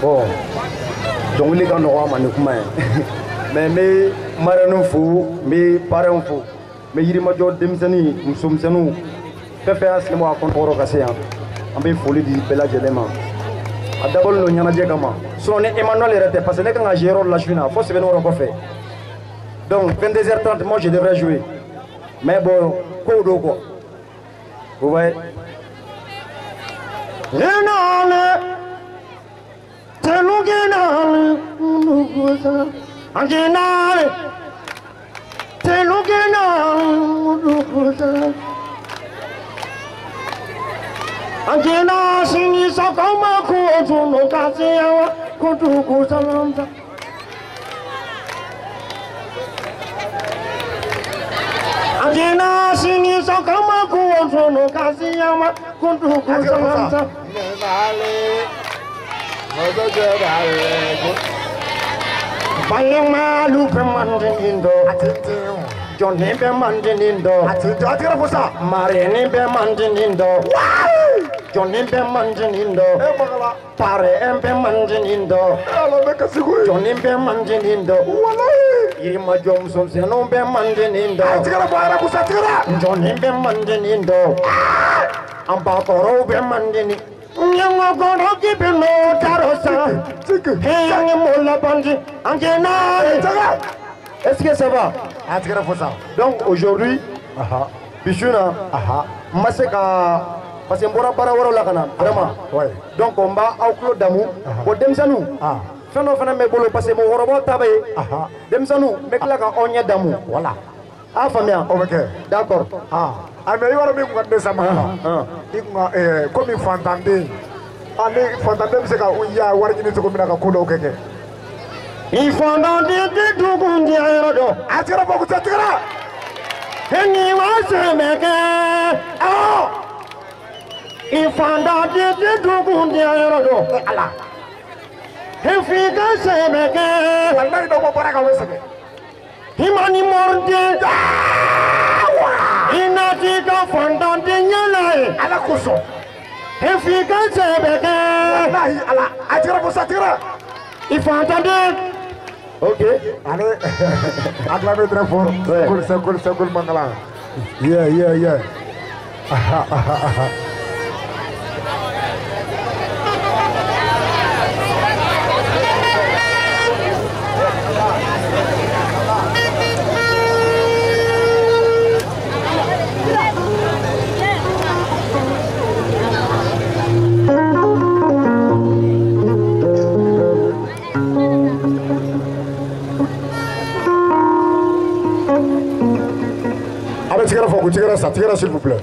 Bon, dɔnkili ka nɔgɔ a ma ni kuma ye. Mais n bɛ marraine fo, n bɛ parrain fo, n bɛ Yirimajɔ denmisɛnnin, musomisɛnninw, fɛn fɛn y'a sen bɔ a kɔnɔ ka se yan, an bɛ foli di bɛɛ lajɛlen ma. A dabɔlen don ɲɛnajɛ kama. Sinon ni Emmanuel yɛrɛ tɛ, parce que ne kan ka jouer yɔrɔ la su in na fo Sɛbɛnnikɔrɔ kɔfɛ. Donc 22h30, moi je devrais jouer. Mais bon, kow don quoi. Vous voyez? Johnny be mandinindo, Marini be mandinindo, Johnny be mandinindo, Pare be mandinindo, Johnny be mandinindo, Irima Johnson be mandinindo, Johnny be mandinindo, Ambakoro be mandini. Est-ce que ça va? Donc aujourd'hui, Bichuna, parce que mbora bara woro la kana vraiment. Donc on va au clos d'amour pour denmisɛnninw. Fɛn dɔ fana bɛ bolo parce que mɔgɔkɔrɔbaw ta bɛ yen. Denmisɛnninw n bɛ tila ka aw ɲɛ d'amour. Voilà. A faamuya. O bɛ kɛ. D'accord. Ah, mais i b'a dɔn min kun ka di ne sa Makala. I kun ka komi fantanden. Ani fantanden bɛ se ka ya wari ɲini cogo min na ka ko dɔw kɛ. I fantanden tɛ dugu diya yɔrɔ dɔn. A tigɛra bɔ kusa tigɛra. Ni ma sɛbɛ kɛ. Awɔ. I fantanden tɛ dugu diya yɔrɔ dɔn. Ala. F'i ka sɛbɛ kɛ. Walayi dɔw bɔ baara kan u bɛ sɛgɛn. I ma ni mɔriden. I na t'i ka fantanden ɲɛna ye. Ala kosɔn. F'i ka sɛbɛ kɛ. Walahi ala. A tigɛra bɔ sa tigɛra. I fantanden. Ok. Allez, acclamez très fort. Ouais. Cool, c'est cool, c'est cool, Mangala. Yeah, yeah, yeah. Tigera, s'il vous plaît.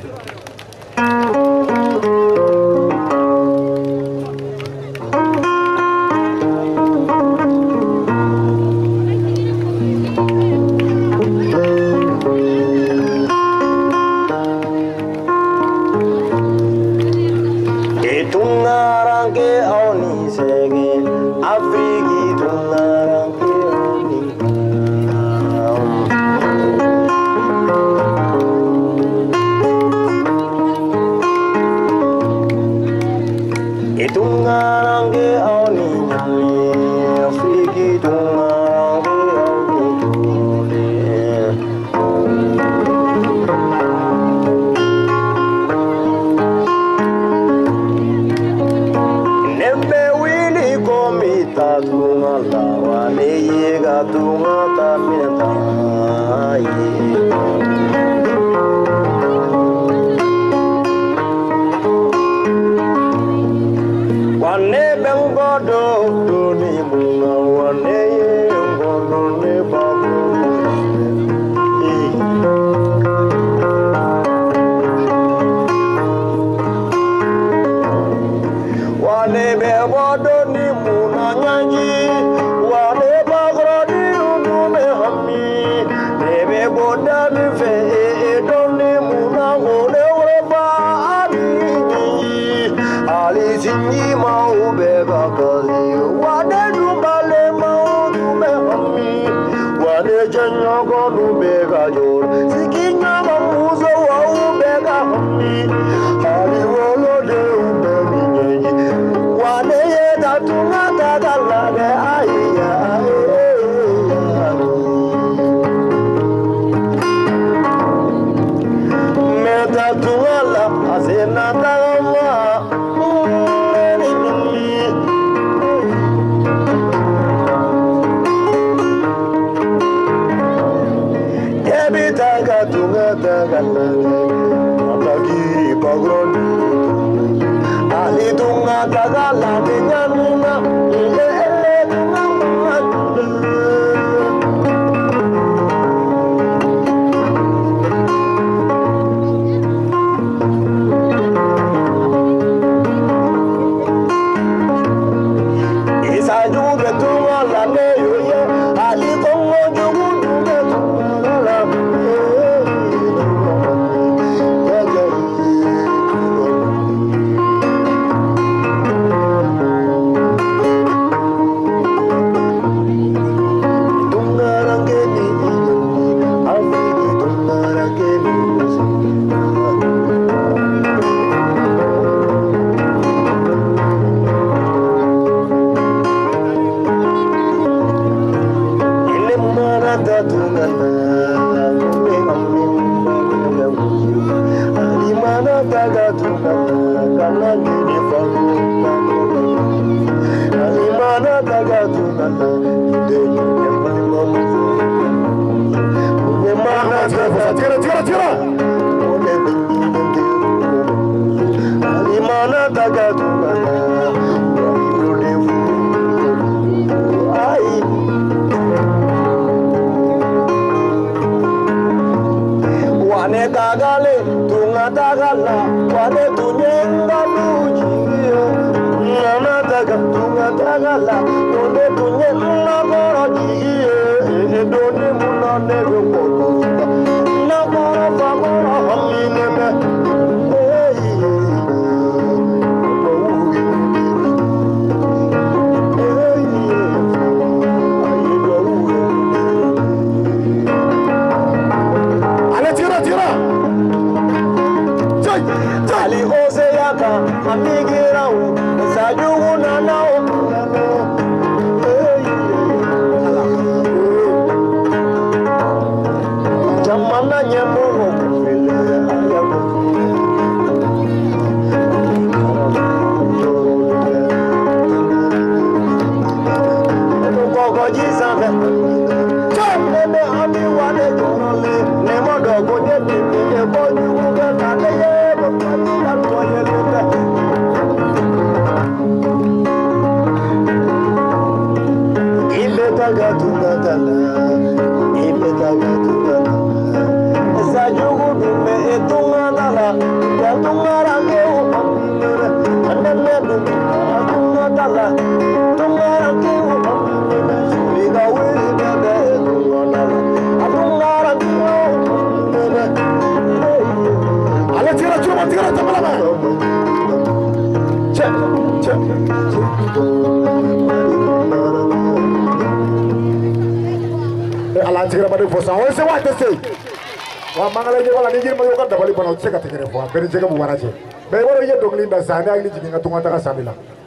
Tunga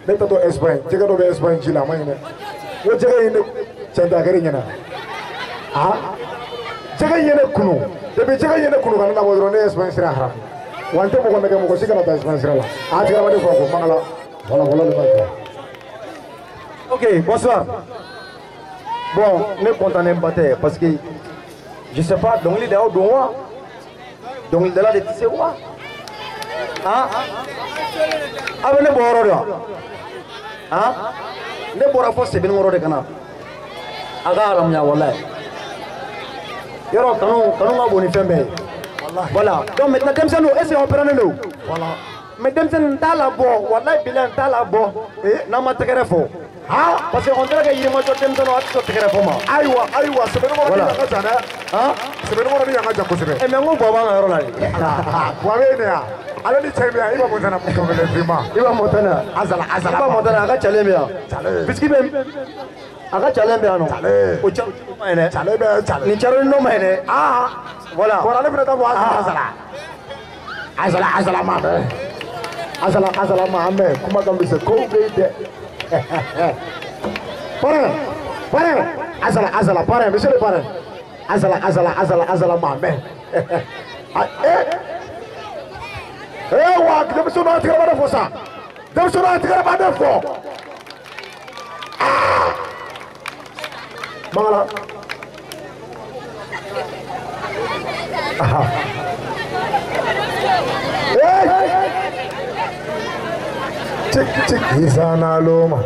Ne tato Espagne, jɛgɛ dɔ bɛ Espagne ji la a ma ɲi dɛ. N ko jɛgɛ in ne cɛn tɛ a kɛra ɲɛna. Ah, jɛgɛ in ye ne kunu. Depuis jɛgɛ in ye ne kunu ka ne labɔ dɔrɔn ne ye Espagne sira haramu. Wa n tɛ mɔgɔ nɛgɛ mɔgɔ si kana taa Espagne sira la. A tigɛ ma ne fɔ ko Mangala. Voilà, voilà le mec. Ok, bonsoir. Bon, ne content ba tɛ parce que je sais pas dɔnkili de y'aw don wa? Dɔnkilidala de tɛ se wa? Ah, a bɛ ne bɔ yɔrɔ de wa? Ah, ne bɔra fɔ Sebenikɔrɔ de ka na. A ka haramuya walayi. Yɔrɔ kanu ka bon ni fɛn bɛɛ ye. Voilà. Donc maintenant denmisɛnninw est ce que aw pɛrɛnnen don? Voilà. Mais denmisɛnnin n t'a labɔ walayi bilayi n t'a labɔ n'an ma tɛgɛrɛ fɔ. Ah, parce que on dirait que Yirimajɔ denmisɛnninw a tɛ sɔn tɛgɛrɛ fɔ ma. Ayiwa ayiwa Sebenikɔrɔ ni yan ka jan dɛ. Ah, Sebenikɔrɔ ni yan ka jan kosɛbɛ. Eh mais n ko Buwa b'an ka yɔrɔ la de. Buwa bɛ yen de yan. Ale ni cɛ min yan, Iba Montana vraiment. Iba Montana. Azala Azala. Iba Montana a ka calen bɛ yan. Calen. Bisiki bɛ a ka calen bɛ yan nɔ. Calen. O cɛ ma ɲi dɛ. Calen bɛ calen. Nin caroni nɔ ma ɲi dɛ. Ah. Voilà. Kɔrɔ ale fana t'a fɔ Azala Azala. Azala Azala ma mɛn. Azala Azala ma mɛn kuma ka misɛn kow bɛ yen dɛ. Parrain, parrain, Azala Azala parrain, monsieur le parrain. Azala Azala Azala Azala ma mɛn. Eh. Eh wa denmisɛnninw a tigɛra ba de fɔ sa denmisɛnninw a tigɛra ba de fɔ ah Mangala aha eh cɛ Cik cik Isa na loma.